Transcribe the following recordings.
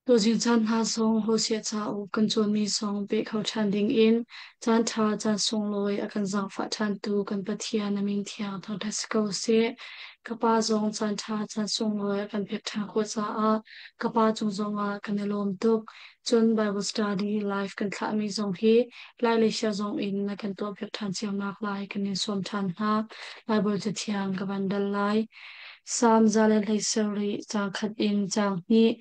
Tuzing caan hna zong Hosea cauk kan cawnmi zong peh kho ṭhan dingin caan ṭha caan sunglawi a kan zaangfah ṭhantu kan Pathian a min thiang thangṭhat si ko seh. Ka pa zong caan ṭha caan sunglawi a kan pek ṭhan khawh caah ka pa cung zongah kan i lawm tuk. Cun Bible study live kan thlahmi zong hi Lai le Sia zong in na kan tuahpiak ṭhan cio nak lai kan in sawm ṭhan hna. Bible cathiang ka van dal lai. Salm 117 caang khat in caang hnih.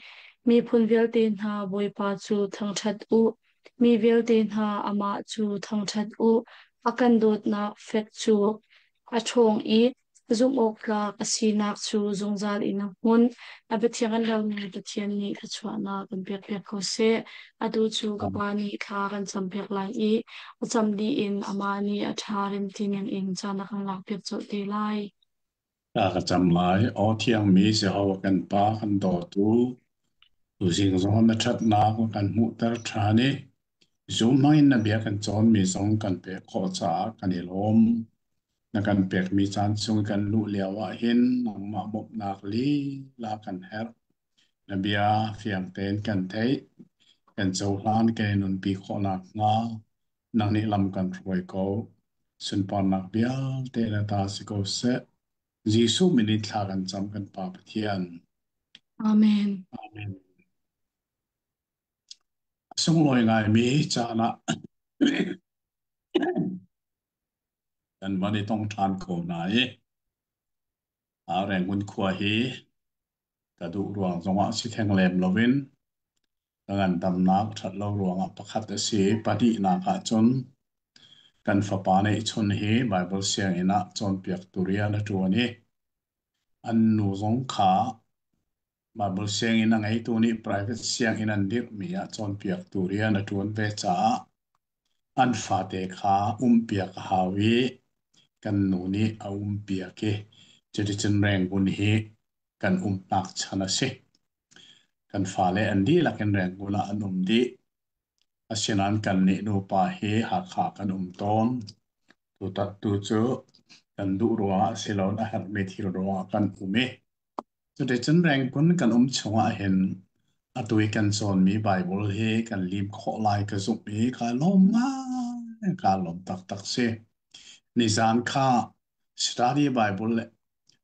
Miphun vialte hna Bawipa cu thangṭhat u. Mi vialte hna amah cu thangṭhat u. A kan dawtnak fek cu a ṭhawng i zumhawktlak a sinak cu zungzal in a hmun. A biathiang kan lomi Pathian nih thluachuahnak kan pekpiak ko seh. Atu cu ka Pa nih thla kan campiak lai i a cam dih in amah nih a ṭha rem ti ning in caan a kan lakpiak colh te lai. Thla ka cam lai. Aw thiangmi Jehovah kan Pa kan dawtu, tuzing zong na ṭhatnak na kan hmuhter ṭhan i zum hmangin na bia kan cawnmi zong kan pek khawh caah kan i lawm. Na kan pekmi caan chung kan luh lio ah hin nangmah bawmhnak lila kan herh. Na bia fiang tein kan theih, kan cohlan kan i nunpi khawh nakhnga nang nih lam kan hruai ko. Sunparnak vialte na ta si ko seh. Jesuh min in thla kan cam kan Pa Pathian. Amen. Amen. A sunglawi ngaimi caan ah kan van i tong ṭhan ko hna i Rangoon khua hi ka duh ruang zongah si theng lem loin ka ngandamnak ṭhat lo ruangah pakhat a si. Pahnihnak ahcun kan fapa neihchun hi Baibal sianginn ah cawnpiaktu rian a ṭuan i an nu zong kha Baibal sianginn a ngeitu nih private sianginn an dirhmi ah cawnpiaktu rian a ṭuan ve caah an fate kha umpiak a hau i kan nu nih a umpiak i cuticun Rangoon hi kan umnak chan a si. Kan fale an dihlak in Rangoon ah an um dih. Asinain kannih nupa hi Hakha kan um tawn. Tutan tu cu kan duh ruangah si loin a herhmi thil ruangah kan um i cuticun Rangoon kan um chungah hin atu i kan cawnmi Baibal hi kan lim khawh lai ka zumh i kaa lawm ngai, kaa lawm taktak si. Nizan kha Study Bible le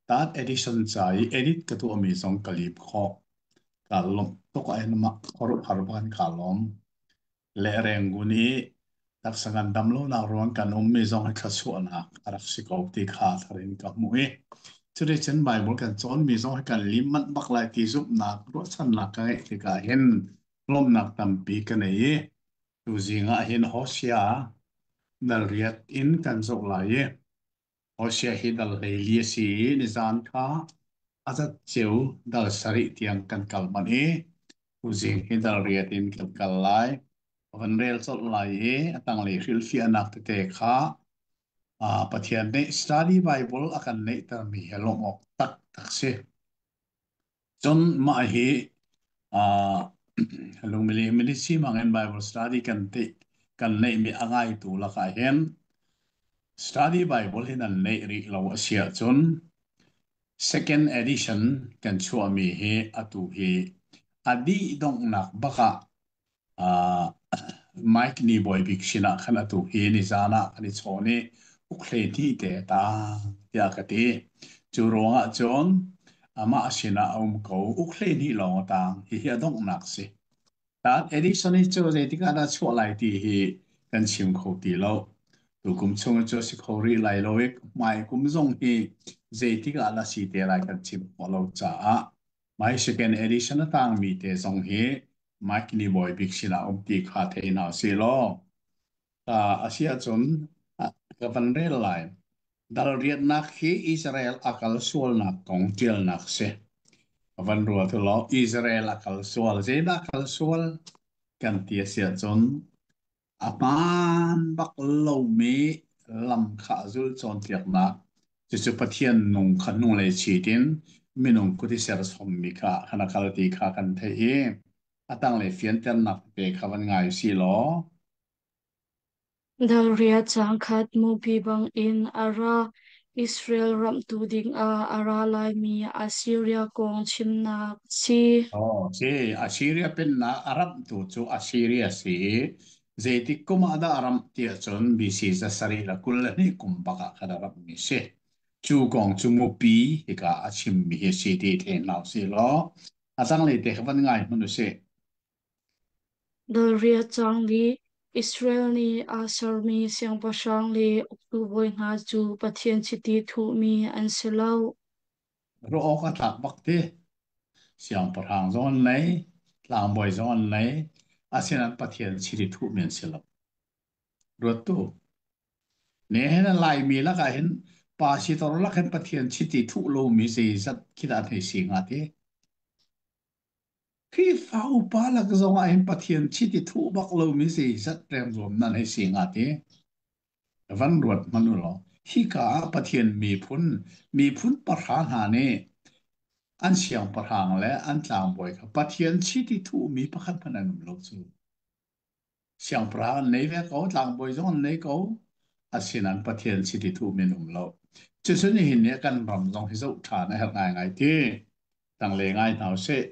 Third edition ca i edit ka tuahmi zong ka lim khawh. Kaa lawmh tuk ai mah khuaruahhar bak in kaa lawm. Le Rangoon i taksa ngandam lonak ruang kan ummi zong hi thluachuahnak a rak si ko ti kha thar in ka hmuh i cuticun Bible kan cawnmi zong hi kan lim manh bak lai ti zumhnak ruahchannak ka ngeih tikah hin lawmhnak tampi ka nei i tuzing ah hin Hosea dal riat in kan zoh lai i Hosea hi dal 14 a si i nizan kha a zatceu dal 7 tiang kan kal manh i tuzing hi dal riat in kan kal lai. Ka van rel colh lai i a tanglei hrilhfiahnak tete kha Pathian nih Study Bible a kan neihtermi hi lawmh awk taktak si. Cun mah hi lungmili milisi mangin Bible study kan ti kan neihmi a ngaitu lakah hin study Bible hi nan neih rih lo a si ahcun second edition kan chuahmi hi atu hi a dih donghnak bak ah Mike nih bawi bik sinah khan atu hi nizan ah kan i chawn i ukhlei hnih te a tang tiah ka ti. Cu ruangah cun amah sinah a um ko. Ukhlei hnih lawng a tang. Hihi a donghnak si. Tan Edison hi cu zeitik ah dah chuah lai ti hi kan chim kho ti lo. Tukum chung cu si kho rih lai lo i hmai kum zong hi zeitik ah dah si te lai kan chim khawh lo caah My second edition a tangmi te zong hi Mike nih bawi bik sinah um ti kha thei hna sih law a si ahcun ka van rel lai. Dal riatnak hi Israel a kal sualnak kong ṭialnak si. Ka van ruat law Israel a kal sual. Zeidah kal sual kan ti a si ahcun A hmaan bak lomi lam kha zulh cawnpiaknak, cucu Pathian nung kha hnulei chit in minung kut i serchommi kha khan a kal ti kha kan theih i a tanglei fianternak tete kha van ngai u sih law. Dal riat caang khat mupi bangin a ra. Israel ramhtu dingah a ra laimi Assiria kong chimnak a si. Oh, si Assyria pennak a ramhtu cu Assyria si i zeitik kum ah dah a ramh ti ahcun BC 722 kum bak ah khan a ramhmi si. Cu kong cu mupi hika a chimmi hi si ti thei hna usih law a tanglei te kha van ngai hmanh usih. Dalriat cang li Israel nih aa sermi siangpahrang le uktu bawi hna cu Pathian chiti thuhmi an si lo. Ruah awk a tlak bak ti. Siangpahrang zong an nei, tlangbawi zong an nei, asinain Pathian chiti thuhmi an si lo. Ruat tu. Nihin Laimi lakah hin pasitor lak hin Pathian chiti thuh lomi zeizat khi dah an hei si hnga ti. Khrihfa upa lak zong ah hin Pathian chiti thuh bak lomi zeizat rengruam nan hei si hnga ti. Van ruat hmanh u law, hika ah Pathian miphun, miphun pahra hna nih an siangpahrang le an tlangbawi kha Pathian chiti thuhmi pakhat hmanh an um lo cu. Siangpahrang an nei ve ko, tlangbawi zong an nei ko. Asinain Pathian chiti thuhmi an um lo. Cucu nihin ni ah kan ram zong hi zoh ṭhan a herh ngaingai ti. Tangle ngai hna usih.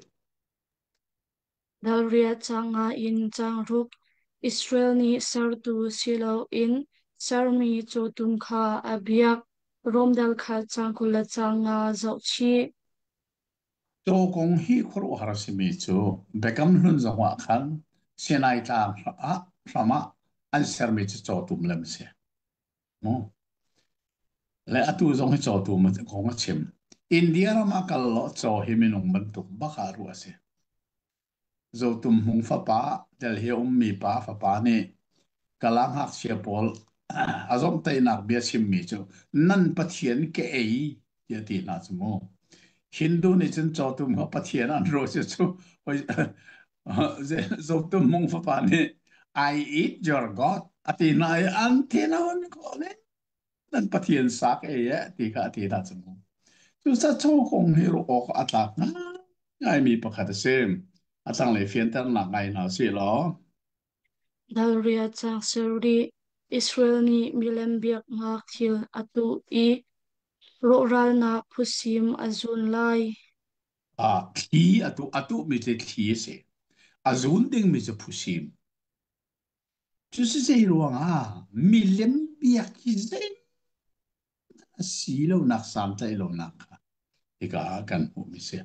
Dalriat caang nga in caang ruk Israel nih sertu si loin sermi cawtum kha a biak. Rom dal khat caang 20 le caang nga zohchih. Caw kong hi khuaruahhar a simi cu Biakam Hlun zongah khan Sinai Tlang ah hram ah an sermi cu cawtum lem a si. Mu. Le atu zong hi cawtum kong a chim. India ram ah kal law caw hi minung bantuk bak ah ruah a si. Zotum Hmung fapa, Delhi a ummi pa fapa nih Kala ngakchia pawl a zawmhtaihnak bia chimmi cu nan Pathian ka ei tiah a ti hna cu mu. Hindu nih cun cawtum kha Pathian an ruah cu cu Zotum Hmung fapa nih I eat your God a ti hna i an thin a hun khawh ning nan Pathian sak ei eh ti kha a ti hna cu mu. Cucaah chaw kong hi ruah awk a tlak ngaimi pakhat a si. A tanglei fianternak ngai hna usih law. Dalriat caang sarih Israel nih milem biaknak thil a tuah i rawhralnak phusim a zun lai. Ah, thli a tuhmi cu thli a si. A zun dingmi cu phusim. Cucu zei ruangah milem biak hi zei a si lonak santlaih lonak kha hika ah kan hmuhmi si.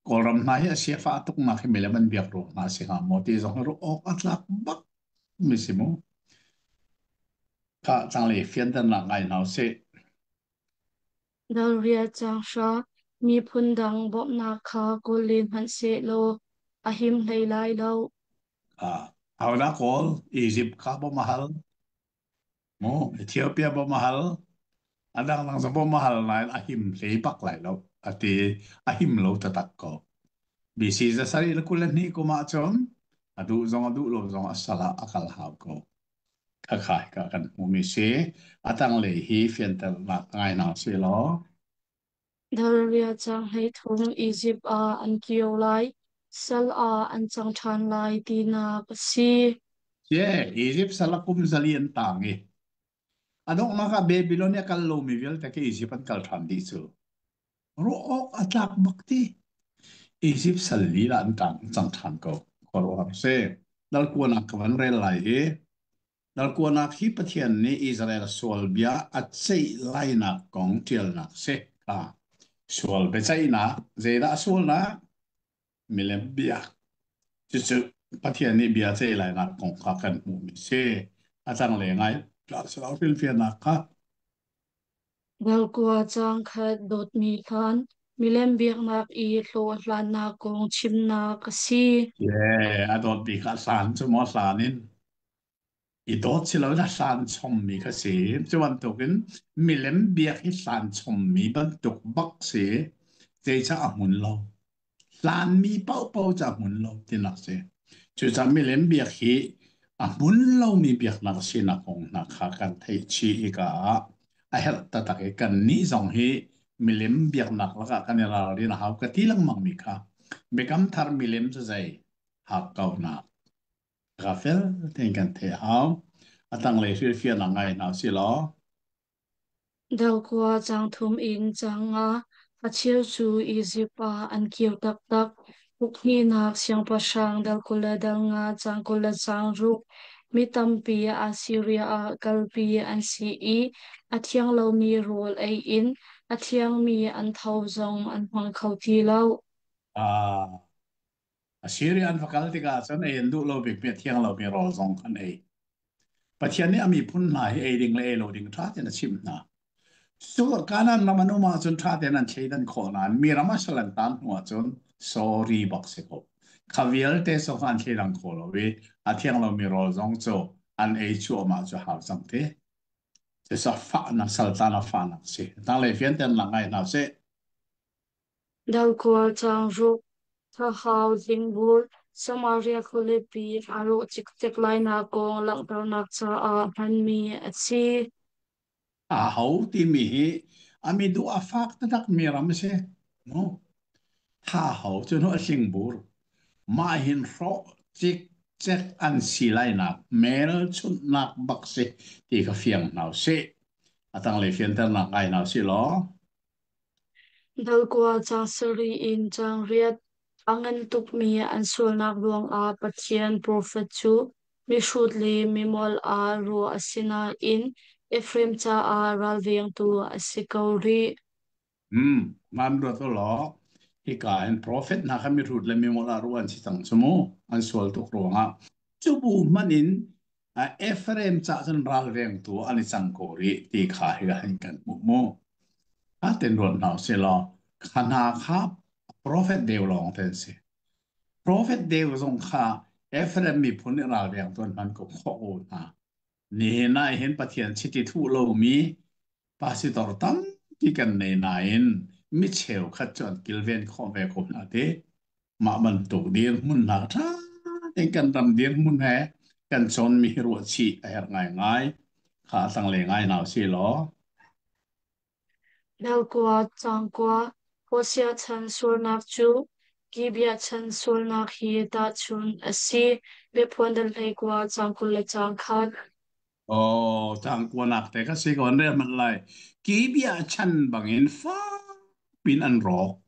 Kawlram hna hi a siafah tuknak hi milem an biak ruang hna si hnga maw ti zong hi ruah awk a tlak bak mi si mu. Kha tanglei fianternak ngai hna usih. Dalriat caang hra miphun dang bawmhnak kha kawl len hmanh sehlaw a him hlei lai lo. Ah, ahodah kawl? Egypt kha bawmh a hal. Mu Ethiopia bawmh a hal. A dangdang zong bawmh a hal nain a him hlei bak lai lo. A ti a him lo taktak ko. BC 722 kum ah cun a duh zong a duh lo zong a sal ah a kal hau ko. Khakha ka kan hmumi si. A tanglei hi fianternak ngai hna si law. Dalriat caang 13 Izipt ah an kio lai, sal ah an cang ṭhan lai tinak a si. Ye, Egypt sal ah kum zali an tang i a donghnak ah Babylon i a kal lomi vialte khi Egypt an kal ṭhan dih cu. Ruah awk a tlak bak ti. Egypt sal lila an tang cang ṭhan ko. Khuaruahhar si. Dalkuanak ka van rel lai i dalkuanak hi Pathian nih Israel sual bia a ceih lainak kong ṭialnak si. Kha sual biaceihnak zeidah sualnak milem bia. Cucu Pathian nih bia ceih lainak kong kha kan hmuhmi si. A tanglei ngai tlah hrilhfiahnak kha Dalkua caang khat dawtmi hlan, milem biaknak i hlawhhlannak kong chimnak a si. Ye, a dawt bik a hlan cu maw hlan in i dawt si loin a hlan chommi kha si. Cu bantukin milem biak hi hlan chommi bantuk bak si. Zeicah a hmun lo? Hlanmi paohpaoh cu a hmun lo tinak si. Cucaah milem biak hi a hmun lomi biaknak sinak kong hna kha kan theih chih hika ah a herh taktak i kannih zong hi milem biaknak lakah kan i ralrin a hau ka ti lengmangmi kha Biakam Thar milem cu zei hakkauhnak ka fel tein kan theih a hau. A tanglei hrilhfiahnak ngai hna usih law. Dal 9 caang thum in caang nga. A cheu cu Izipt ah an kir taktak. Uk hnihnak siangpahrang dal 20 le dal nga caang 20 le caang ruk. Mi tampi Assiria ah kalpi an si i a thiang lomi rawl ei in a thiangmi an tho zong an hmang kho ti lo. Ah, Assyria an va kal tikah cun ei an duh lo bikmi a thiang lomi rawl zong an ei. Pathian nih a miphun hna hi ei ding le ei lo ding ṭha tein a chimh hna. Cu Kanaan ram an um ahcun ṭha tein an thleidan khawh nain mi ram a sal an tan hnu ahcun sorry bak si ko. Kha vialte zong an thleidang kho lo i a thiang lomi rawl zong cu an ei cuahmah cu hau cang ti. Cucu fahnak saltan a fahnak si. Tanglei fianter nak ngai hna sih. Dal 9 caang ruk. Thahau Zingbur, Samaria khualipi aa rawh cikcek lainak kong langhternak caah hmanmi a si. A ho timi hi a mi duh a fak taktak mi ram a si. Mu. Tha ho cu nu a hlingbur. Mah hin hrawh cikcek an si lainak hmelchunhnak bak si ti kha fiang hna usih. A tanglei fianternak ngai hna usih law. 9 caang sarih in caang riat. A ngan tukmi an sualnak ruangah Pathian profet cu mihrut le mimolh ah ruah a si nain Efraim caah ralvengtu a si ko rih. Man ruat u law hika hin profet hna kha mihrut le mimolh ah ruah an si cang cu mu. An sual tuk ruangah. Cu bu hmanh in Ephraim cah cun ralvengtu an i cang ko rih ti kha hika hin kan hmuh mu. A ten ruat hna usih law kha hna kha profet deu lawng te an si. Profet deu zong kha Ephraim miphun nih ralvengtu an hman ko khawh ko hna. Nihin ah hin Pathian chiti thuh lomi Pastor tampi kan nei nain mi cheukhat cu an kilven khawh ve ko hna ti. Mah bantuk dirhmun hna ṭha tein kan ram dirhmun he kan cawnmi hi ruah chih a herh ngaingai. Kha a tanglei ngai hna usih law. 9 caang kua. Hosea chan sualnak cu Gibeah chan sualnak he tahchunh a si. Biaphuan dal 19 caang 20 le caang khat. Oh, cangkuanak te kha si ko an rel hmanh lai. Kibia chan bangin fak in an rawk.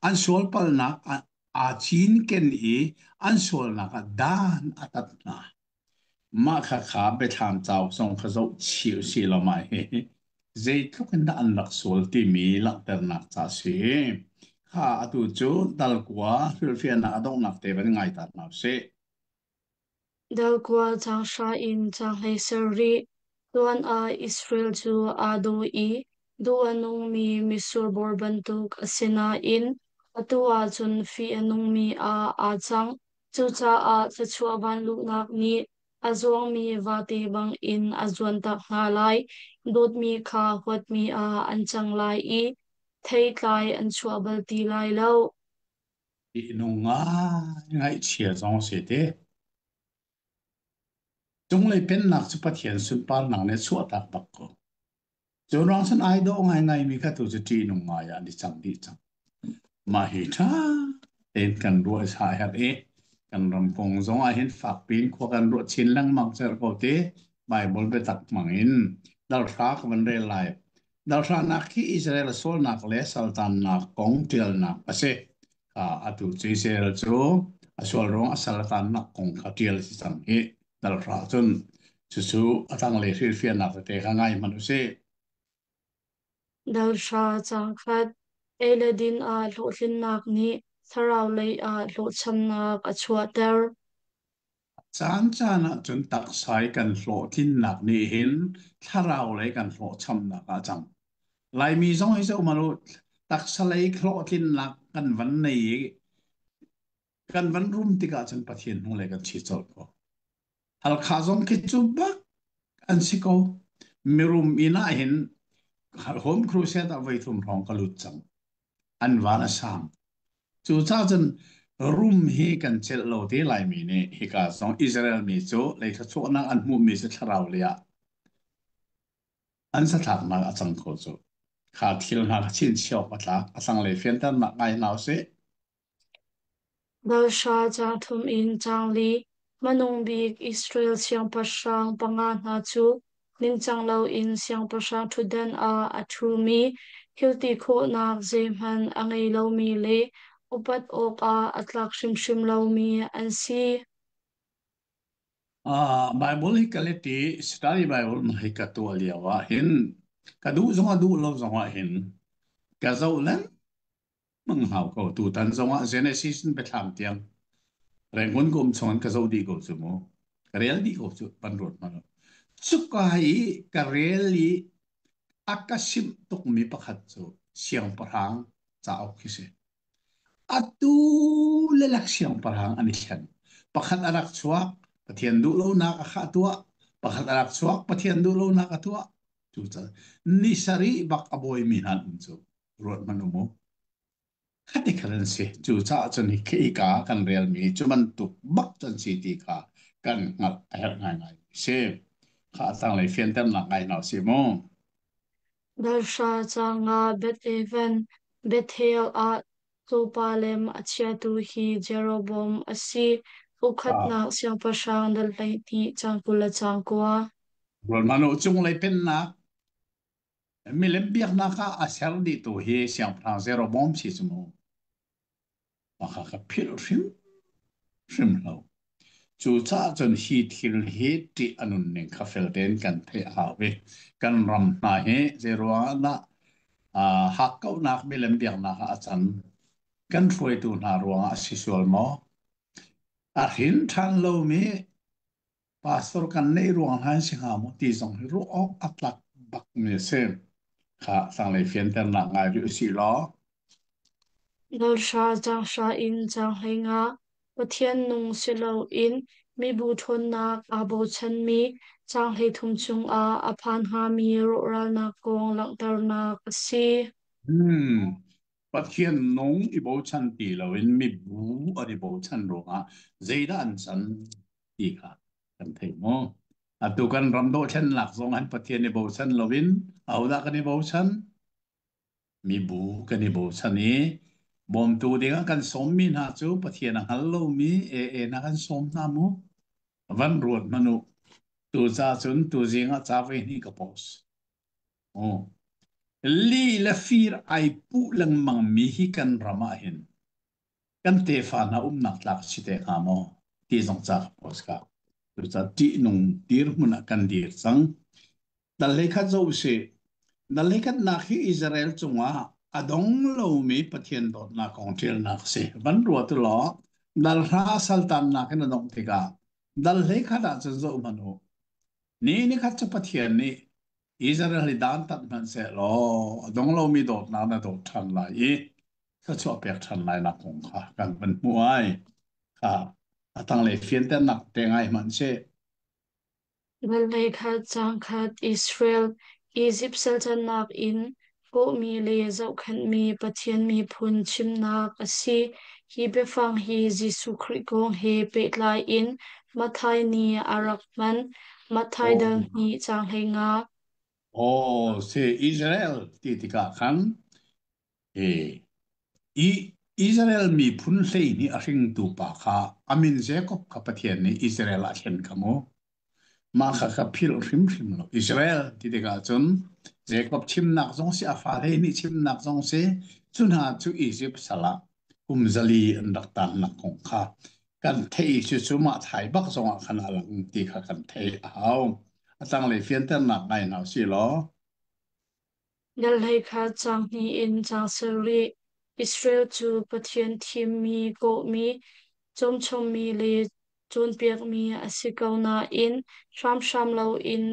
An sualpalnak aa cinken i an sualnak ah dan a tat hna. Mah khakha Biathlam cauk zong kha zoh chih u sih law mah hi zeitluk in dah an rak sual timi langhternak ca a si. Kha atu cu dal 9 hrilhfiahnak a donghnak te van ngai ta hna u sih. 9 caang hra in caang 17. Tuan ah Israel cu aa daw i duh a nungmi mitsur bor bantuk a si nain atu ahcun fih a nungmi ah aa cang. Cucaah thluachuah vanluhnak nih a zuangmi vate bangin a zuantak hna lai. Dawtmi kha huatmi ah an cang lai i theitlai an chuah bal ti lai lo. Ṭihnung ngai ngaihchia zong a si te. Cunglei pennak cu Pathian sunparnak nih a chuahtak bak ko. Cu ruang cun ai dawh ngaingaimi kha tu cu ṭihnung ngai ah an i cang dih cang. Mah hi ṭha tein kan ruah a herh i kan ram kong zong ah hin fakpi in khua kan ruah chin lengmang cer ko ti Baibal biatak hmang in dalhra ka van rel lai. Dalhranak hi Israel sualnak le saltannak kong ṭialnak a si. Atu cu Israel cu a sual ruang a sal a tannak kong kha ṭial a si cang hi. Dalhra cun cucu a tanglei hrilhfiahnak tete kha ngai hmanh u sih. 3 caang khat. Ei le din ah hlawhtlinnak nih thlarau lei ah hlawhchamnak a chuahter. Caan caan ah cun taksa i kan hlawhtlinnak nih hin thlarau lei kan hlawhchamnak ah a cang. Laimi zong hi zoh hmanh u, taksa lei hlawhtlinnak kan van nei i kan van rum tikah cun Pathian hnulei kan chi colh ko. Halkha zong khi cu bak an si ko. Mirum inn ah hin Home Crusade ah voithum hrawng ka lut cang. An van a sang. Cucaah cun rum hi kan celh lo te Laimi nih hika zong Israel mi cu lei thluachuahnak an hmuhmi cu thlarau lei ah an sathlaknak a cang kho cu. Kha thil hna kha chinchiah awk a tlak. A tanglei fianternak ngai hna usih. 3 caang thum in caang li. Hmanung bik Israel siangpahrang panga hna cu Ningcang loin siangpahrang ṭhutdan ah a ṭhumi, thilti khawhnak zeihmanh a ngei lomi le upat awkah a tlak hrimhrim lomi an si. Bible hi ka let i study Bible ma hi ka tuah lio ah hin ka duh zong ah duh lo zong ah hin ka zoh lengmang hau ko. Tutan zong ah Genesis in biathlam tiang Rangoon ka um chung in ka zoh dih ko cu mu. Ka rel dih ko cu pan ruat hmanh. Cuka i ka rel i a ka simh tukmi pakhat cu siangpahrang cauk khi si. Atu le lak siangpahrang an i thlen. Pakhat a rak chuak, Pathian duh lonak a khah tuah. Pakhat a rak chuak, Pathian duh lonak a tuah. Cucaah ni sarih bak a bawimi hna an um cu. Ruat hmanh u mu. Khati khan an si. Cucaah cun hika kan relmi cu bantuk bak cu an si ti kha kan hngalh a herh ngaingai mi si. Kha a tanglei fianternak ngai hna usih mu. Dalhra caangah Beth-Aven, Bethel ah Tupa lem a chiatu hi Jeroboam a si. Ah, Ukhatnak siangpahrang dal 12 caang 29. Rual hmanh u, cunglei pennak milem biaknak ah a ser dihtu hi siangpahrang Jeroboam si cu mu. Mah kha philh hrimhrim lo. Cucaah cun hi thil hi ṭih a nunning kha fel tein kan theih a hau i kan ram hna hi zeiruang ah dah hakkauhnak milem biaknak ah a can? Kan hruaitu hna ruangah a si sual maw? A hrin ṭhan lomi pastor kan neih ruang hna in si hnga maw ti zong hi ruah awk a tlak bakmi a si. Kha tanglei fianternak ngai rih usih law. Dalhra caanghra in caang 15 Pathian nung si loin mibu ṭhawnnak aa bochanmi caang 33 chungah a phan hngami rawhralnak kong langhternak a si. Hmm. Pathian nung i bochan ti loin mibu an i bochan ruangah zeidah an can ti kha kan theih maw? Atu kan ram dohthlennak zong han Pathian i bochan loin ahodah kan i bochan? Mibu kan i bochan i bawmtu dingah kan sawmmi hna cu Pathian a hngal lomi AA na kan sawm hna mu. Van ruat hmanh u. Tu ca cun tuzing ah ca voi hnih ka post. Oh. Li le fir ai puh lengmang mi hi kan ram ah hin kan tefa hna umnak tlak si te hnga maw ti zong ca ka post ka. Cucaah ṭihnung dirhmun ah kan dir cang. Dal hlei khat zoh usih. Dal hlei khatnak hi Israel cungah a dong lomi Pathian dawtnak kong ṭialnak a si. Van ruat u law dal hra saltannak in a dongh tikah dal hlei khat ah cun zoh hmanh u. Ni nikhat cu Pathian nih Israel hi dantat hmanh seh law a dong lomi dawtnak na dawt ṭhan lai i thluachuah pek ṭhan lai nak kong kha kan van hmuh ai. Kha a tanglei fianternak te ngai hmanh seh. Vawlei khat caang khat Israel, Izipt salcannak in kawhmi le zohkhenhmi Pathian miphun chimnak a si. Hi biafang hi Jesuh Khrih kong he pehtlai in Matthai nih a rak hman. Matthai Oh, dal 2 caang 15. oh, si Israel ti tikah khan e i Israel miphun 12 a hringtu pa kha a min Jacob kha Pathian nih Israel ah thlen kha mu. Mah kha ka philh hrimhrim lo. Israel ti tikah cun Jacob chimnak zong si, a fale nih chimnak zong si, cu hna cu Izipt sal ah kum 400 an rak taannak kong kha kan theih i cucu mah thai bak zongah khan a lang ti kha kan theih a hau. A tanglei fianternak ngai hna usih law. Dal 11 caang 2 in caang 7. Israel cu Pathian thimmi, kawhmi, cawmchommi le cawnpiakmi a si ko nain hramhram loin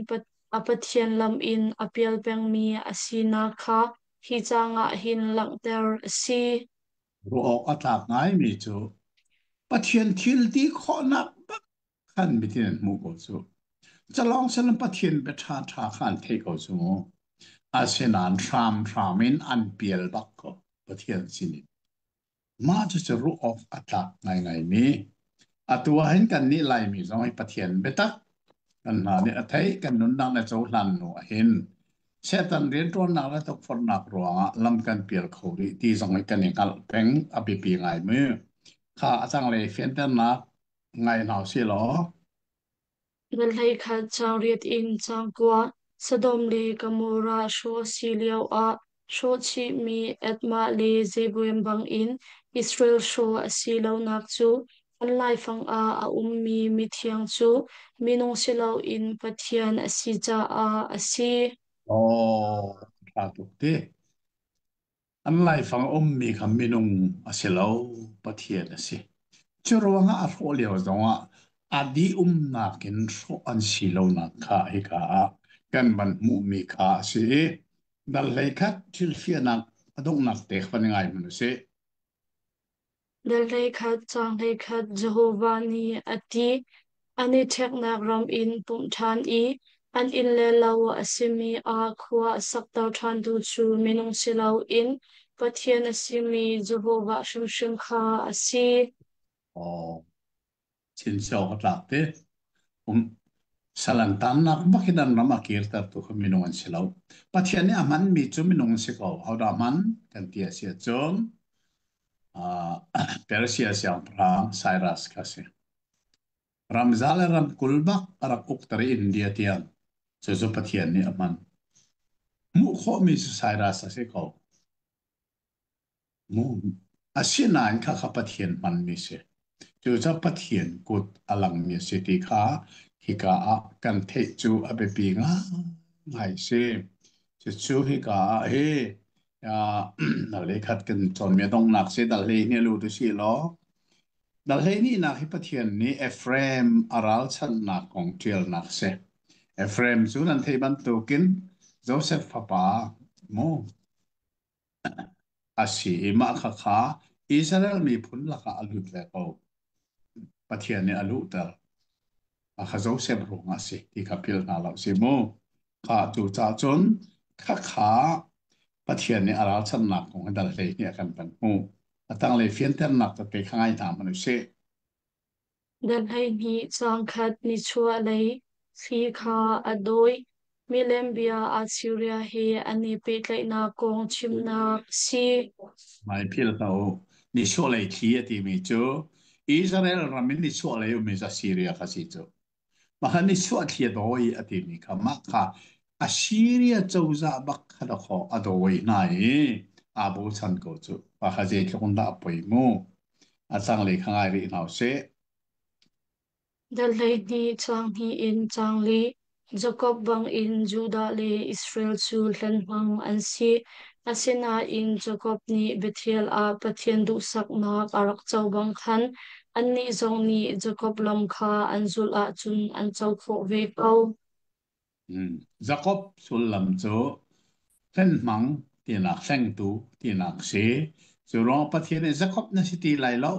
a Pathian lam in a pial pengmi a sinak kha hi caang ah hin langhter a si. Ruah awk a tlak ngaimi cu Pathian thil ti khawhnak bak khan mitin an hmuh ko cu. Calawng sal Pathian bia ṭha ṭha kha an theih ko cu mu. Asinain hramhram in an pial bak ko Pathian sinin. Mah cucu ruah awk a tlak ngaingaimi. Atu ah hin kannih Laimi zong hi Pathian biatak kan hna nih a theih, kan nunnak le cohlan hnu ah hin Satan rianṭuannak le tukforhnak ruangah lam kan pial kho rih ti zong hi kan i hngalh peng a biapi ngaimi. Kha a tanglei fianternak ngai hna usih law. Dal 11 caang 8 in caang 9. Sodom le Gomorrah hrawh a si lioah hrawh chihmi Admah le Zeboim bangin Israel hrawh a si lonak cu an laifang ah a ummi mithiang cu minung si loin Pathian a si caah a si. Oh, ṭha tuk ti. An laifang ummi kha minung a si lo, Pathian a si. Cu ruangah a hrawh lio zongah a dih umnak in hrawh an si lonak kha hika ah kan van hmuhmi kha a si i dal hlei khat thil fiahnak a donghnak te kha van ngai hmanh u sih. Dal 11 caang 11 Jehovah nih a ti. An i ṭheknak ram in pumh ṭhan i an inn le lo a simi ah khua a sakter ṭhantu cu minung si loin Pathian a simi Jehovah hrimhrim kha a si. Aw, chinchiau ka tlak te. Um, salan tamnak bak in an ram a kirtertu kha minung an si lo. Pathian nih a hmanmi cu minung an si ko. Hodah hman kan ti a si ahcun uh, Persia siangpahrang Cyrus kha a si. Ramza le ramkul bak a rak ukter i India tiang cucu Pathian nih a hman. Hmuh khawhmi cu Cyrus a si ko. Mu. Asinain khakha Pathian hmanmi si. Cucaah Pathian kut a langmi a si ti kha hika ah kan theih cu a biapi ngai si. Cucu hika ah hi lei khat kan cawnmi a donghnak si dal hlei hnih lut u sih law Dal hleihnihnak hi Pathian nih Efraim a ralchanhnak kong ṭialnak a si. Efraim cu nan theih bantukin Josef fapa mu a si i mah khakha Israel miphun lakah a lut ve ko. Pathian nih a luhter. A kha Josef ruangah a si ti kha philh hna lo si mu. Kha cu ca cun khakha Pathian nih a ralchanhnak kong hi dal 12 a kan van hmuh. A tanglei fianternak tete kha ngai hna hmanh u sih. Dal 12 caang khat nichuahlei thli kha a dawi. Milem bia Assyria he an i pehtlaihnak kong chimnak a si. Mai philh hlah u. Nichuahlei thli a timi cu Israel ram in nichuahlei ummi cu Assyria kha si cu. Mah nichuah thli a dawi a timi kha mah kha Assyria cozah bak kha dawkaw a dawi hna i aa bochan ko cu. Mah kha zeitluk in dah a poi mu. A tanglei kha ngai rih hna usih. Dal 12 caang hnih in caang li Jakob bangin Judah le Israel cu hlenhmang an si. Asinain Jakob nih Bethel ah Pathian duhsaknak a rak co bang khan annih zong nih Jakob lam kha an zulh ahcun an co khawh ve ko. Jakob sullam cu hlenhmang tinak hlengtu tinak si. Cu ruang Pathian nih Jakob na si ti lai lo,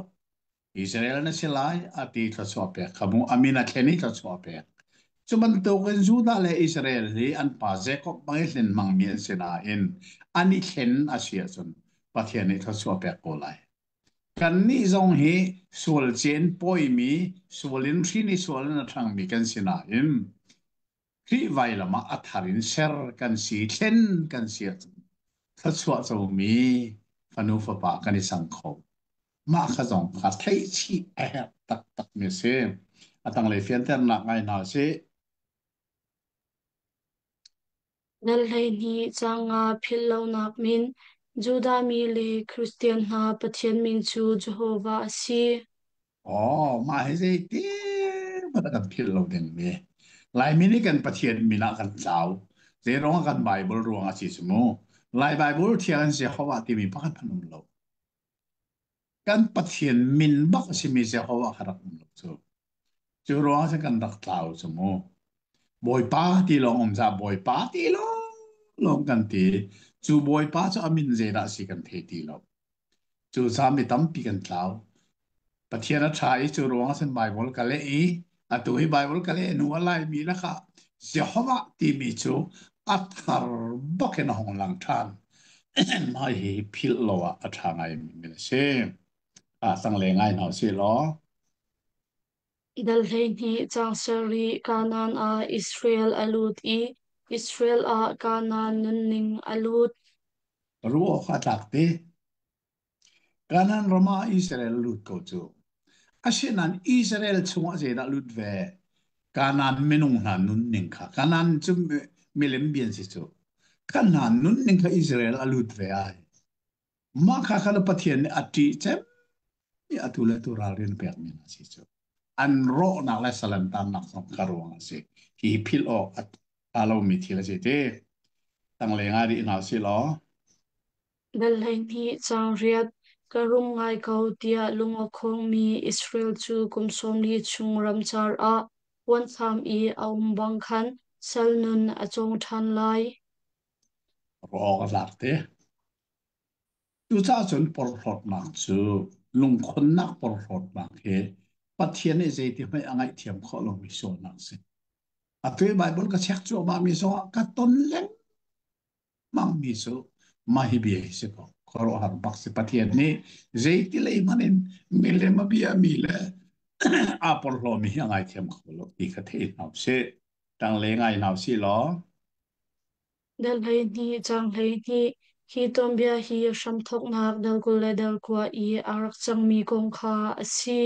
Israel na si lai a ti thluachuah pek kha mu. A min a thlen i thluachuah pek. Cu bantukin Judah le Israel hi an pa Jakob bang i hlen hmangmi an si nain an i thlen a si ahcun Pathian nih thluachuah pek ko lai. Kannih zong hi sual cen pawimi, sual in hrin i sual in a ṭhangmi kan si nain Khrih vailam ah a thar in ser kan si, thlen kan si ahcun thluachuah comi fanu fapa kan i sang kho. Mah kha zong kha theihchih a herh taktakmi a si. A tanglei fianternak ngai hna usih. Dal 12 caang nga philh lonak min Judah mi le Kristian hna Pathian min cu Jehovah a si. Aw, mah hi zeiti hmanh a kan philh lo dingmi. Laimi nih kan Pathian min ah kan tlau. Zeiruang ah kan Bible ruang ah si cu mu. Lai Bible thiang in Jehovah timi pakhat hmanh um lo. Kan Pathian min bak a simi Jehovah kha rak um lo cu. Cu ruang ah kan rak tlau cu mu. Bawipa ti lawng um za Bawipa ti lawng lawng kan ti. Cu Bawipa cu a min zeidah si kan thei ti lo. Cu ca mi tampi kan tlau. Pathian a ṭha i cu ruang ah cun Baibal ka leh i atu hi Baibal ka leh hnu a Laimi lakah Jehovah timi cu a thar bak in a hung lang ṭhan. Mah hi philh lo ah a ṭha ngaimi a si. Ah, tangle ngai hna usih law. Dal 12 caang sarih Kanaan ah Israel a lut i Israel ah Kanaan nunning a lut. Ruah awk a tlak te. Kanaan ram ah Israel lut ko cu. Asinain Israel chungah zeidah lut ve? Kanaan minung hna nunning kha. Kanaan cu Milem bian si cu. Kan hna nunning kha Israel a lut ve ai. Mah kha khan Pathian nih a ṭih cem i atu le atu ralrin pekmi hna si cu. An rawhnak le salantannak zong ka ruang a si. Hi philh awk a lomi thil a si ti. Tanglei ngai rih hna si law. Dal 12 caang riat Ka rum ngai ko tiah lung a khongmi Israel cu kum 40 chung ramcar ah puanthlam i a um bang khan sal nun a cawng ṭhan lai. Ruah awk a tlak te. Cucaah cun porhlawtnak cu lungkhonnak porhlawtnak hi Pathian nih zeiti hmanh a ngaihthiam khawh lomi sualnak a si. Atu i Baibal ka check cuahmahmi zongah ka ton lengmangmi cu mah hi bia hi si ko. Khuaruahhar bak si. Pathian nih zeiti lei hmanh in milem a biami le aa porhlawmi hi a ngaithiam kho lo ti kha thei hna usih. Ṭangle ngai hna usih law. Dal 12 caang 12 Hi tuanbia hi hramthawknak dal 20 le dal 9 i a rak cangmi kong kha a si.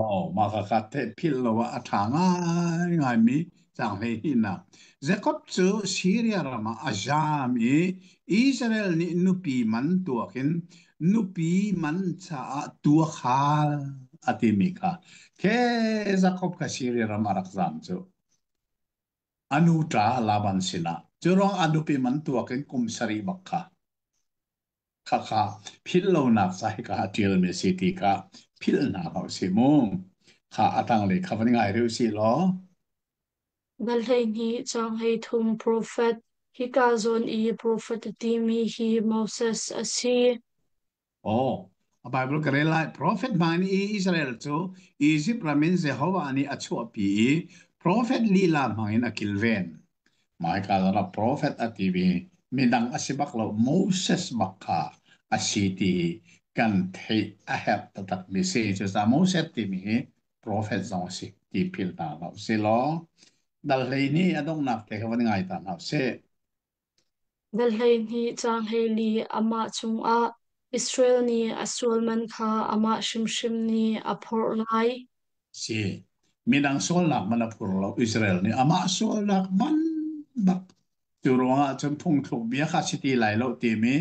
Oh, mah kha ka theih philh lo ah a ṭha ngaingaimi caang 12nak. Jakob cu Siria ram ah a zaam i Israel nih nupi man tuak in nupi man caah tuakhal a timi kha khe Jakob kha Siria ram a rak zaam cu. A nu ṭa Laban sinah cu ruang a nupi man tuak in kum sarih bak kha khakha philh lonak ca hika ah ṭialmi a si ti kha philh hna hlah usih mu. Kha a tanglei kha van ngai rih usih law. Dal 12 caang 33 Profet Hika zawn i profet a timi hi Moses a si. Oh, a Bible ka rel lai. Profet hmang in Israel cu Egypt ram in Jehovah nih a chuahpi i profet lila hmang in a kilven. Hmaikal ah profet a timi midang a si bak lo Moses bak kha a si ti hi kan theih a herh taktakmi si. Cucaah Moses timi hi profet zong a si ti philh hna hlah usih law dal 12 a donghnak te kha van ngai ta hna usih. Dal 12 caang 14 Amah cungah Israel nih a sual man kha amah hrimhrim nih a phorh lai. Si. Midang sualnak man a phur lo. Israel nih amah sualnak man bak cu ruangah cun phungthluk bia kha si ti lai lo timi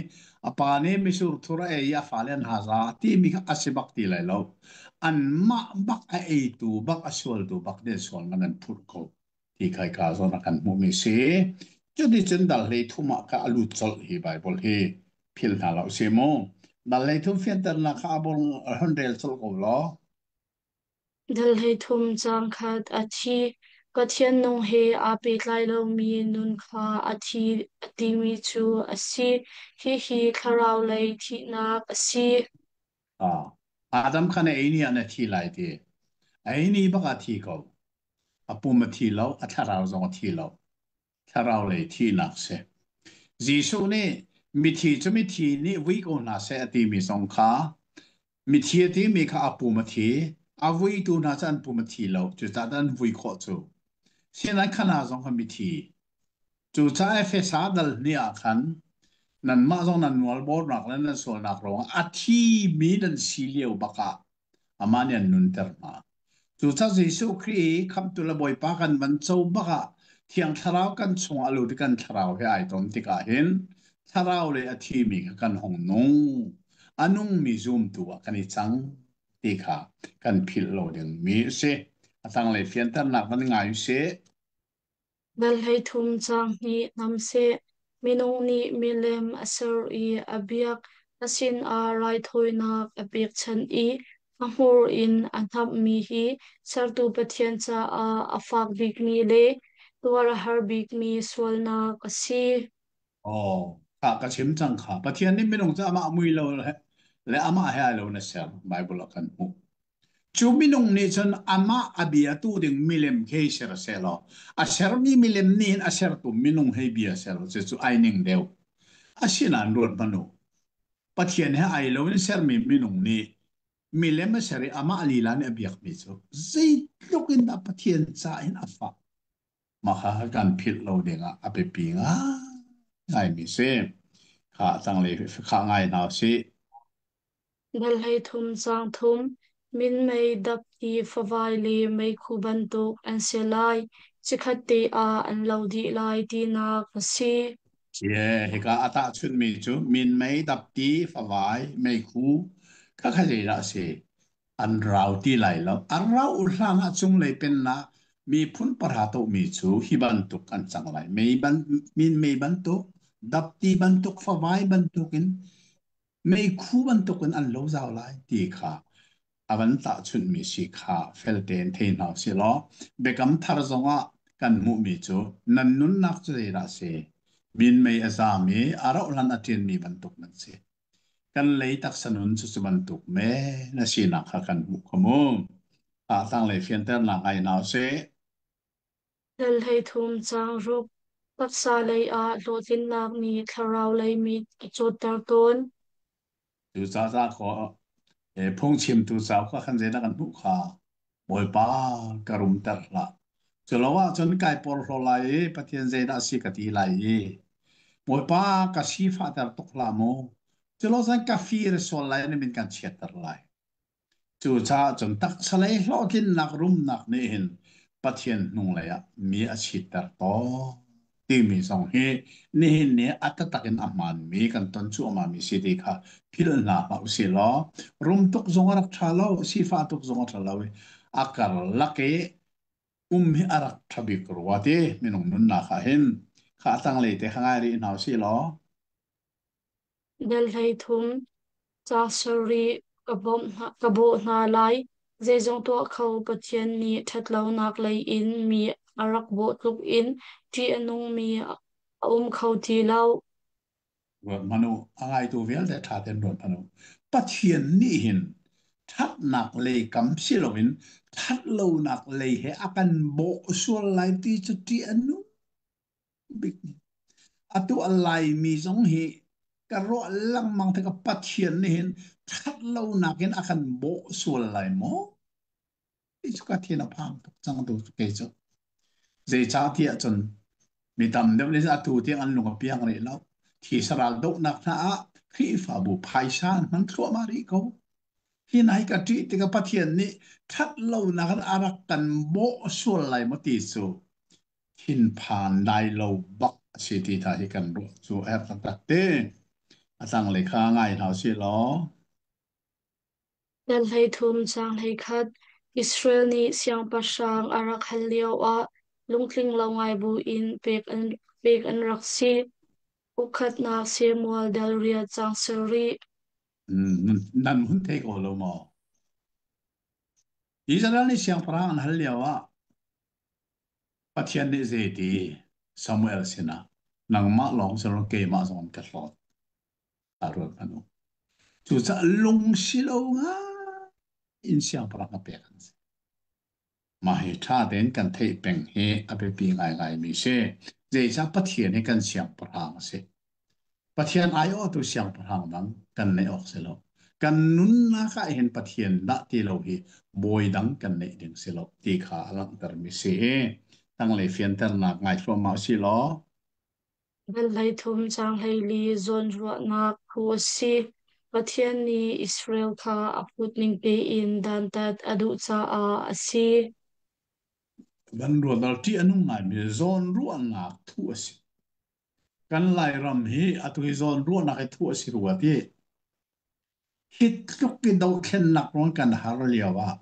a pa nih misur thur a ei i a fale an haza timi kha a si bak ti lai lo. Anmah bak a eitu bak a sualtu bak nih sual man an phurh ko ti kai ka zawn a kan hmuhmi si. Cuticun dal 13 ah ka a lut colh hi Bible hi phil hna lo si mu. Dal 13 fianternak kha a bor hon rel colh ko law. Dal 33 caang khat a thi. Pathian nung he aa pehtlai lomi nun kha a thi a timi cu a si. Hihi thlarau lei thihnak a si. Ah, Adam kha na ei ni ah na thi lai ti. Ei ni bak ah thi ko. A pum a thi lo, a thlarau zong a thi lo. Thlarau lei thihnak si. Jesuh nih mithi cu mithi nih vui ko hna seh a timi zong kha mithi a timi kha a pum a thi, a vuitu hna cu an pum a thi lo, cucaah an vui khawh cu. Sinain khana zong kha mithi. Cucaah Efesa dal hnih ah khan nanmah zong nan nualbornak le nan sualnak ruangah a thimi nan si lio bak ah amah nih an nunter hna. Cucaah Jesuh Khrih i Khamhtu le Bawipa kan van co bak ah Thiang Thlarau kan chungah a lut i kan thlarau he ai ton tikah hin thlarau le a thimi kha kan hung nung. A nungmi zumtu ah kan i cang ti kha kan philh lo dingmi a si. A tanglei fianternak van ngai u sih. Dal 33 caang hnih nam seh. Minung nih milem a ser i a biak, a sinah raithawinak a pekchanh i a hmur in a hnamhmi hi sertu Pathian caah a fak bikmi le tuar a har bikmi sualnak a si. Oh, kha ka chim cang kha. Pathian nih minung cu amah mui lo le amah he ai lo na ser. Bible ah kan hmuh. Cu minung nih cun amah a biatu ding milem khi ser sehlaw, a sermi milem nih hin a sertu minung hei bia sehlaw cucu ai ning deuh. Asinain ruat hmanh u. Pathian he ai lo in sermi minung nih milem a ser i amah lila nih a biakmi cu zeitluk in dah Pathian ca in a fah. Mah kha kan philh lo dingah a biapi ngaingaimi si. Kha tanglei kha ngai hna usih. Dal 33 caang thum. Minmei, dapti, favai le meikhu bantuk an si lai. Chikkhat te ah an lo dih lai tinak a si. Ye, hika a tahchunhmi cu minmei, dapti, favai, meikhu kha kha zeidah a si? An rau ti lai lo. A rauh hlan ah cunglei pennak miphun pahra tohmi cu hi bantuk an cang lai. Mei ban, minmei bantuk, dapti bantuk, favai bantukin, meikhu bantukin an lo zau lai ti kha a van tahchunhmi si kha fel tein thei hna usih law Biakam Thar zongah kan hmuhmi cu nan nunnak cu zeidah a si? Minmei a zaam i a rauhhlan a ṭianmi bantuk nan si. Kan lei taksa nun cu cu bantuk men a sinak kha kan hmuh kho mu. A tanglei fianternak ngai hna usih. Dal 13 caang ruk. Taksa lei ah hlawhtlinnak nih thlarau lei mit a cawtter tawn. Cucaah phungchimtu cauk ah khan zeidah kan hmuh kha Bawipa ka rumter hlah. Culo ahcun kai porhlaw lai i Pathian zeidah a si ka ti lai i Bawipa ka sifahter tuk hlah mu. Culo cun ka fir sual lai na min kan chiatter lai. Cucaah cun taksalei hlawhtlinnak rumnak nih hin Pathian hnunglei ah mi a chitter tawn timi zong hi nihin ni a taktak in a hmaanmi kan ton cuahmahmi si ti kha philh hna hlah usih law rum tuk zong a rak ṭha lo, sifah tuk zong a ṭha lo i a karlak i um hi a rak ṭha bik rua ti minung nunnak ah hin kha a tanglei te kha ngai rih hna usih law. Dal 13 caang sarih ka bawh hna lai. Zeizong tuah kho Pathian nih ṭhatlonak lei in mi a rak bawh tluk in ṭih a nungmi a um kho ti lo. Ruat hmanh u, a ngaitu vialte ṭha tein ruat hmanh u. Pathian nih hin ṭhatnak lei kam si loin ṭhatlonak lei he a kan bawh sual lai ti cu ṭih a nung bik. Atu a Laimi zong hi ka ruah lengmang tikah Pathian nih hin ṭhatlonak in a kan bawh sual lai maw? Ti cu ka thin a phang tuk cang tu kei cu. Zeicahtiah cun mi tam deuh nih atu tiang an lung a piang rih lo. Thi saral dohnak hna ah Khrihfabu phaisa an hman thluahmah rih ko. Hi nai ka ṭih tikah Pathian nih ṭhatlonak in a rak kan bawh sual lai maw ti cu thinphan lai lo bak a si ti hna hi kan ruah cu a herh taktak te. A tanglei kha ngai hna usih law. Dal 13 caang 11 Israel nih siangpahrang a rak hal lioah lungtling lo ngai buin pek an rak si. Ukkhatnak Samuel dal riat caang sarih. Nan hun thei ko lo maw? Israel nih siangpahrang an hal lioah Pathian nih zeiti Samuel sinah nangmah lawng si lo keimah zong an ka hlawt. A ruat hmanh u. Cucaah lungsi lo ngai in siangpahrang a pek an si. Mah hi ṭha tein kan theih peng hi a biapi ngaingaimi si. Zeicah Pathian hi kan siangpahrang a si. Pathian aiawhtu siangpahrang dang kan neih awk si lo. Kan nunnak ah hin Pathian dah ti lo hi bawi dang kan neih ding si lo ti kha a langhtermi si i tanglei fianternak ngai thluahmah si law. Dal 13 caang 14 zawnruahnak phu a si. Pathian nih Israel kha a phutning tein dantat a duh caah a si. Kan rual ṭih a nung ngaimi zawnruahnak thu a si. Kan Lairam hi atu hi zawnruahnak hi thuh a si rua ti. Hi tluk i dothlennak ruang kan har lio ah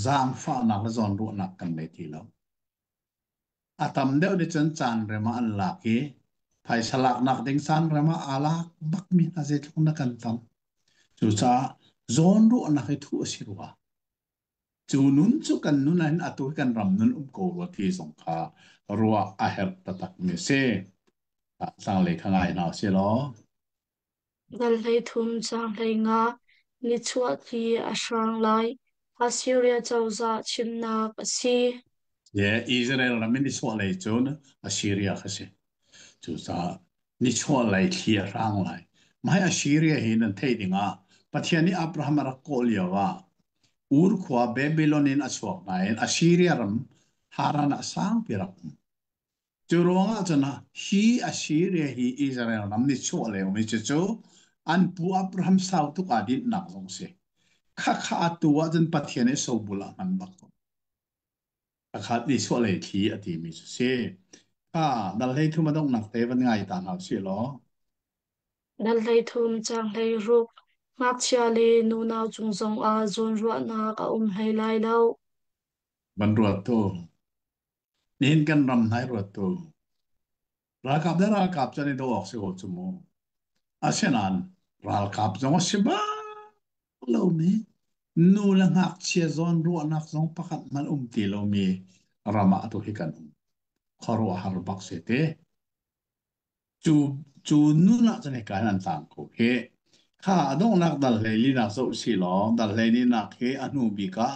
zaangfahnak le zawnruahnak kan nei ti lo. A tam deuh nih cun caan rem ah an lak i phaisa laknak ding caan rem ah aa lak bakmi hna zeitluk na kan tam. Cucaah zawnruahnak hi thuh a si rua. Cu nun cu kan nun ahhin atu hi kan ram nun um ko rua ti zong kha ruah a herh taktakmi a si. Tanglei kha ngai hna usih law. Dal 13 caang 15 Nichuah thli a hrang lai. Assyria cozah chimnak a si. Yeah, Israel ram in nichuahlei cun Assyria kha si. Cucaah nichuahlei thli a hrang lai. Mah hi Assyria hi nan theih dingah Pathian nih Abraham a rak kawh lio ah Ur khua Babylon in a chuak nain Assyria ram Haran ah sangpi rak um. Cu ruangah cun hi Assyria hi Israel ram nichuahlei um i cucu an pu Abraham sau tuk aa dinhnak zong si. Khakha atu ahcun Pathian i sobul ah hman bak ko. Pakhat nih chuahlei thli a timi cu si. Kha dal hlei thum a donghnak te van ngai ta hna usih law. Dal 13 caang 16 Ngakchia le nunau cung zongah zawnruahnak a um hlei lai lo. Van ruat tu. Nihin kan ram hnai ruat tu. Ralkap le ralkap cu an i doh awk si ko cu mu. Asinain ralkap zong a si bak lomi nu le ngakchia zawn ruahnak zong pakhat hmanh um ti lomi ram ah atu hi kan um. Khuaruahhar bak si te. Cu cu nun ah cun hika hin an tlang ko hi. Kha a donghnak dal hlei linak zoh si law dal hlei linak hi a hnu bik ah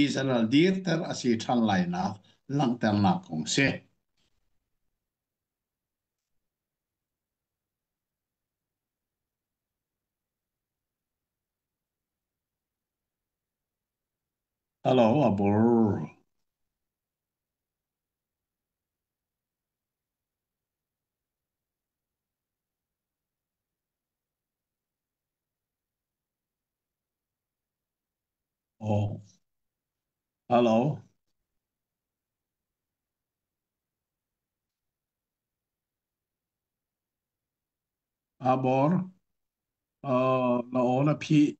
Israel dirter a si ṭhan lainak langhternak kong si. Hello, Abor. Oh, hello. Abor. Na aw na phih.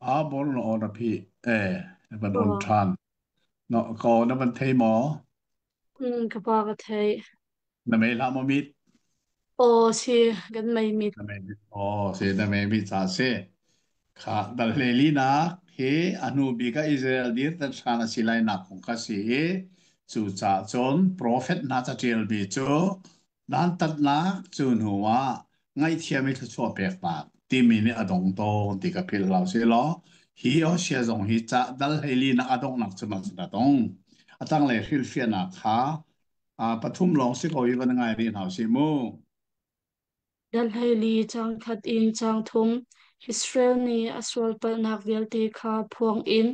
Abor na aw na phih. Eh, na van on Aw. ṭhan. No, ko na van thei maw? Ka pa ka theih. Na mei hlah maw mit? Aw si kan mei mit. Na mei mit. Oh, si na mei mit ca si. Kha dal hlei hi a hnu bik ah Israel dir tan hran a si lai nak kong kha si i cucaah cun profet hna caṭialmi cu dantatnak cu hnu ah ngaihthiam i thluachuah peknak timi nih a dong tawn ti ka philh hlah usih law hi Hosea zong hi ca dal 14 a donghnak cu man a dong. A tanglei hrilhfiahnak kha pathum lawng si ko i van ngai rih hna usih mu. Dal 14 caang khat in caang thum Israel nih a sualpalhnak vialte kha phuang in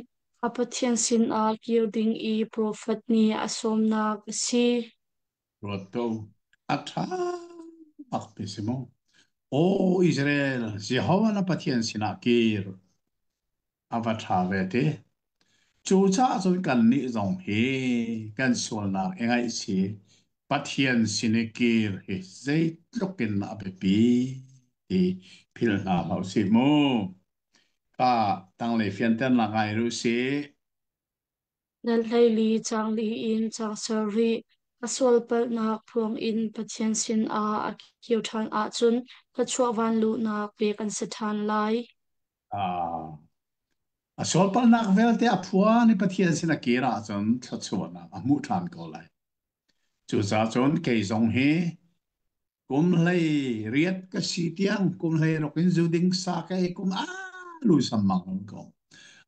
a Pathian sinah kir ding i profet nih a sawmnak a si. Ruat ko. A ṭha bak ti si mu. Aw Israel, Jehovah na Pathian sinah kir. A va ṭha ve ti. Cucaah cun kannih zong hi kan sualnak i ngaihchih Pathian sin i kir hi zeitluk in a biapi ti philh hna hlah usih mu. Ka tanglei fianternak ngai rih usih. Dal 14 caang li in caang sarih a sualpalhnak phuang in Pathian sinah a kir ṭhan ahcun thluachuah vanluhnak pek an si ṭhan lai. Ah, a sualpalhnak vialte a phuan i Pathian sin a kir ahcun thluachuahnak a hmuh ṭhan ko lai. Cucaah cun kei zong hi kum hlei riat ka si tiang kum hlei ruk in zu ding sa ka ei kum a lu sammang um ko.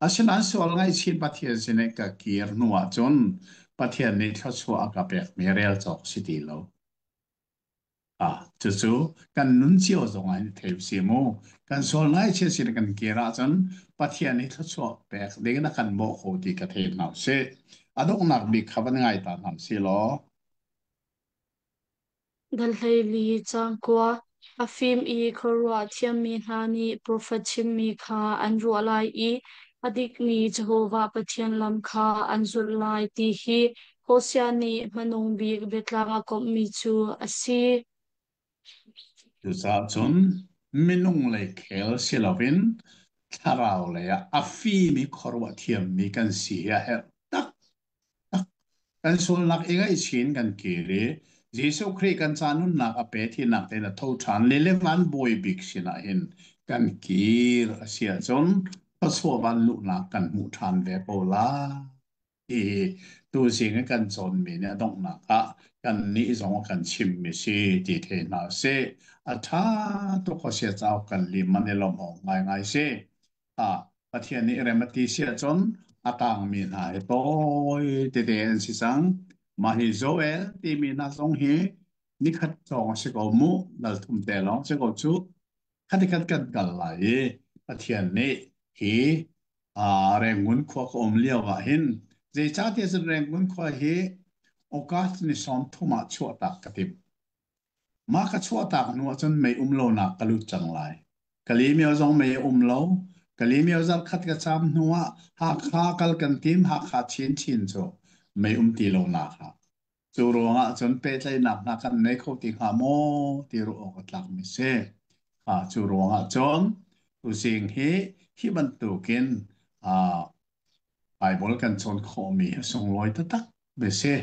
Asinain sual ngaihchin Pathian sin i ka kir hnu ahcun Pathian nih thluachuah a ka pekmi rel cawk si ti lo. Ah, cucu kan nun cio zong ah hin thei si mu. Kan sual ngaihchia sin kan kir ahcun Pathian nih thluachuah pek ding in a kan bawh ko ti ka thei hna usih. A donghnak bik kha van ngai ta hna usih law. Dal 14 caang kua A fim i khuaruah thiammi hna nih profet chimmi kha an ruah lai i a dikmi Jehovah Pathian lam kha an zulh lai ti hi Hosea nih hmanung bik biatlang a komhmi cu a si. Cucaah cun minung lei khel si loin thlarau lei ah a fim i khuaruah thiammi kan si hi a herh taktak. Kan sualnak i ngaihchin kan kir i Jesuh Khrih kan ca nunnak a pe thinak tein a tho ṭhan lelevan bawi bik sinah hin kan kir a si ahcun thluachuah van luhnak kan hmuh ṭhan ve ko lai. Hi tuzing i kan cawnmi nih a donghnak ah kannih zong a kan chimmi si ti thei hna sih. A ṭha tuk Hosea cauk kan lim man i lawmh awk ngaingai si. Ah, Pathian nih rem a ti si ahcun a tangmi hna hi tawi tete an si cang. Mah hi Joel timi hna zong hi nikhat cawng a si ko mu, dal thum te lawng si ko cu. Khatikhat kan kal lai i Pathian nih hi Rangoon khua ka um lio ah hin zeicahtiah cun Rangoon khua hi August ni 30 ah chuahtak ka timh. Mah ka chuahtak hnu ahcun mei um lonak ka lut cang lai. Kalemyo zong mei a um lo. Kalemyo zarhkhat ka caam hnu ah Hakha kal kan tim. Hakha chinchin cu mei um ti lonak ah. Cu ruangah cun pehtlaihnak hna kan nei kho ti hnga maw ti ruah awk a tlakmi si. Cu ruangah cun tuzing hi hi bantukin Baibal kan cawn khawhmi hi a sunglawi taktak mi si.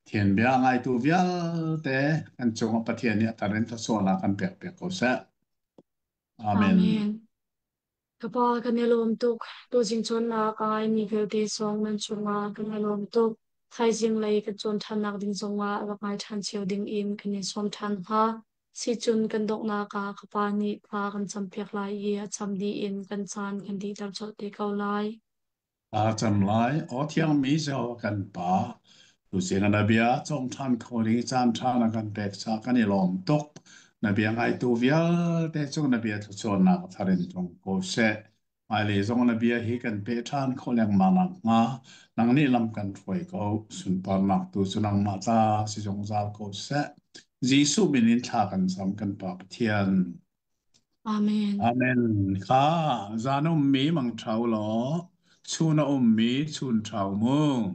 Pathian bia ngaitu vialte kan cungah Pathian nih a tar in thluachuahnak kan pek piak ko seh. Amen. Amen. Ka pa kan i lawm tuk. Tuzing cawnnak a ngaimi vialte zong nan cungah kan i lawm tuk. Thaizing lei kan cawn ṭhannak ding zongah rak ngai ṭhan cio ding in kan in sawm ṭhan hnga. Sicun kan donghnak ah ka pa nih thla kan campiak lai i a cam dih in kan caan kan dihter colh te ko lai. A cam lai. Aw thiangmi Jehovah kan Pa, tuzing na bia cawng ṭhan kho ding caan ṭha na kan pek caah kan i lawm tuk. Na bia ngaitu vialte cu na bia thluachuahnak thar in tlung ko seh. Hmailei zong na bia hi kan pe ṭhan kho lengmang nakhnga nang nih lam kan hruai ko. Sunparnak tu cu nangmah ta si zungzal ko seh. Jesuh min in thla kan cam kan Pa Pathian. Amen. Amen. Kha zan ummi mang ṭhau law, chun a ummi chun ṭhau mu.